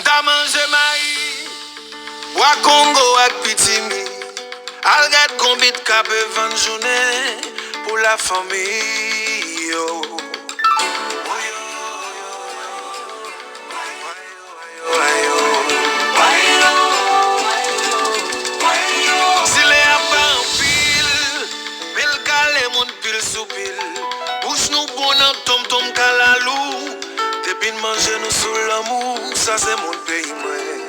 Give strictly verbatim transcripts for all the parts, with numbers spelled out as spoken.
Ta manje mayi, bwa kongo ak pitimi. Al gad konbit k ape vann jounen pou lafanmi yo. Zile a pa anpil, men l kale moun pil sou pil. Bouch nou bon nan tonmtonm kalalou. Depi n manje nou sou lanmou, sa se moun peyi mwen.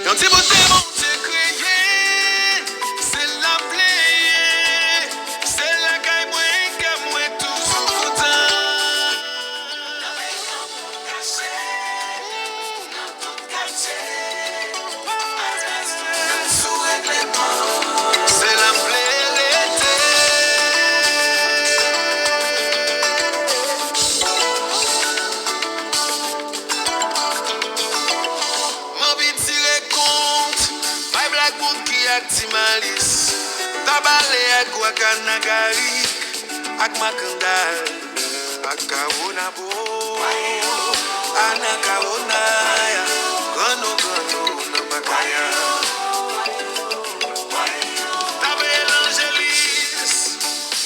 Yon ti bout tè Bondye kreye, se la m pleye, se lakay mwen kè mwen toujou kontan. Se la m vle rete. M anvi tire kont, bay Black Bouki ak Ti Malis, Tabalè ak Gwakanagari, ak Makandal, ak Kawonabo, Anakawona, Grano Grano nan Makaya. Tape Evangelis,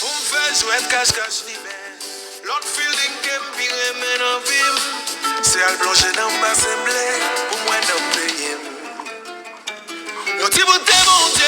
pou m fè jwèt kachkach liben. Lòt feeling ke m pi renmen nan vi m, se al plonje nan basen ble pou m wè nanm peyi m. Yon ti bout tè Bondye